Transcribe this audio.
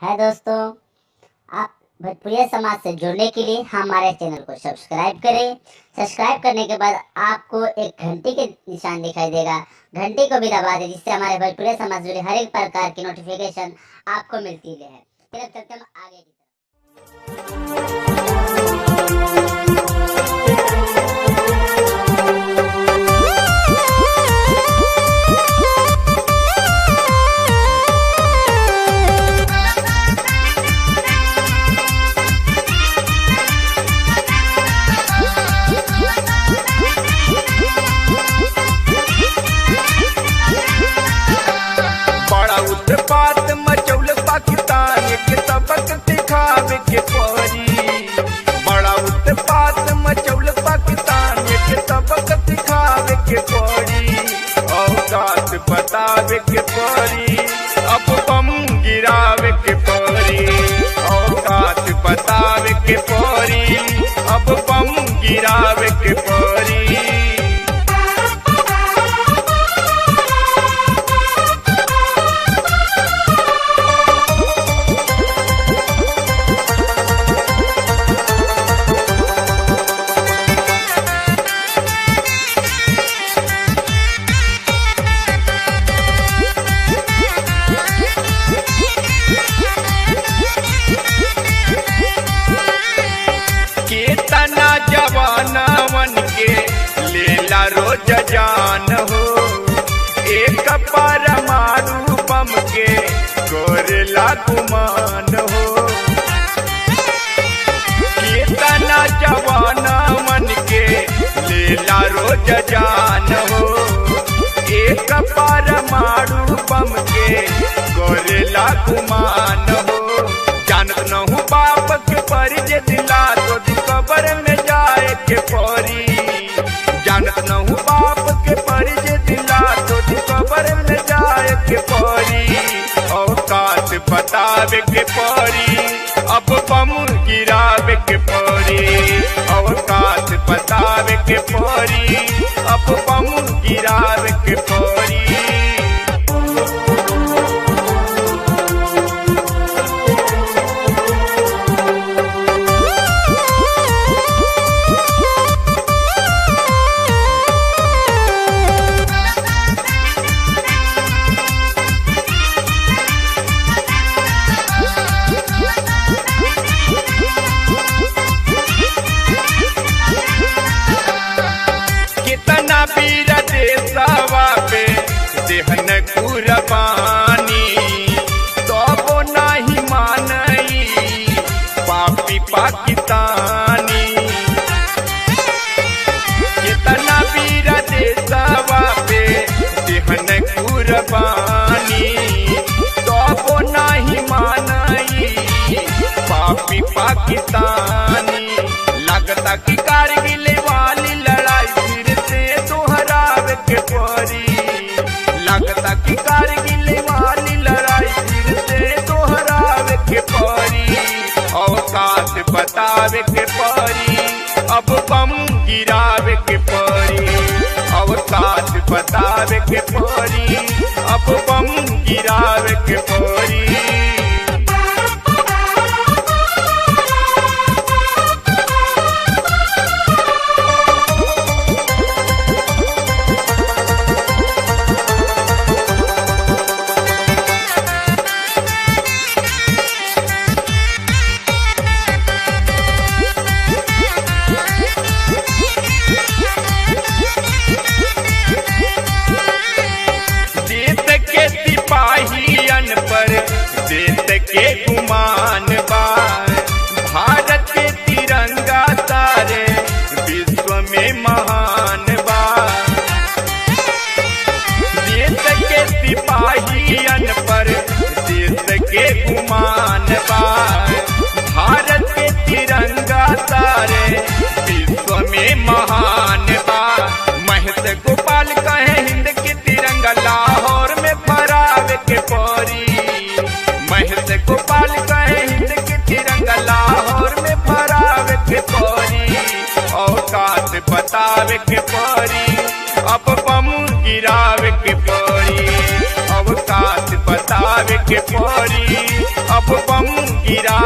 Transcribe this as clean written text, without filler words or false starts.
है दोस्तों, आप भोजपुरिया समाज से जुड़ने के लिए हमारे चैनल को सब्सक्राइब करें। सब्सक्राइब करने के बाद आपको एक घंटी के निशान दिखाई देगा, घंटी को भी दबा दें, जिससे हमारे भोजपुरिया समाज से जुड़े हर एक प्रकार की नोटिफिकेशन आपको मिलती रहे। फिर अब चलते हम आगे की तरफ। बड़ा उत्पात मचौल पाकिस्तान के सबक सिखावे के परी। बड़ा उत्पात मचौल पाकिस्तान के सबक सिखावे के परी। औकात बतावे के परी, अब बम गिरावे के परी। औकात बतावे के परी, अब बम गिरावे के परी। केतना जवानवन के लेला रोज जान हो, एक परमाणु बम के गोरेला गुमान हो। केतना जवानवन के लेला रोज जान हो, एक परमाणु बम के गोरेला गुमान हो। जानत न हूँ बाप के पर जे दिला तो दी कबर में जाए के परी। जानत न हूँ बाप के पर जे दिला तो दी कबर में जाए के परी। औकात बतावे के परी, अब बम गिरावे के परी। औकात बतावे के परी, अब बम गिरावे के परी। कितना वीर देशवा पे देहन कुर्बानी, तबो नाही मानई पापी पाकिस्तानी। कितना वीर देशवा पे देहन कुर्बानी, तबो नाही मानई पापी पाकिस्तानी। लगता कि कारगिल वाली लड़ाई फिर से दोहरावे के परी। लगता कि कारगिल वाली लड़ाई फिर से दोहरावे के परी। औकात बतावे के परी, अब बम गिरावे के परी। औकात बतावे के परी, अब बम गिरावे के परी। देश के सिपाहियन पर देश के गुमान बा, भारत के तिरंगा तारे विश्व में महान बा। देश के सिपाहियन पर देश के गुमान बा, भारत के तिरंगा तारे विश्व में महान बा। महेश गोपाल कहे हिंद के तिरंगा लाहौर में फहरावे के परी। महेश गोपाल कहे हिंद के तिरंगा लाहौर में फहरावे के परी। औकात बतावे के परी, अब बम गिरावे के परी। औकात औकात बतावे के परी। अब बम गिरा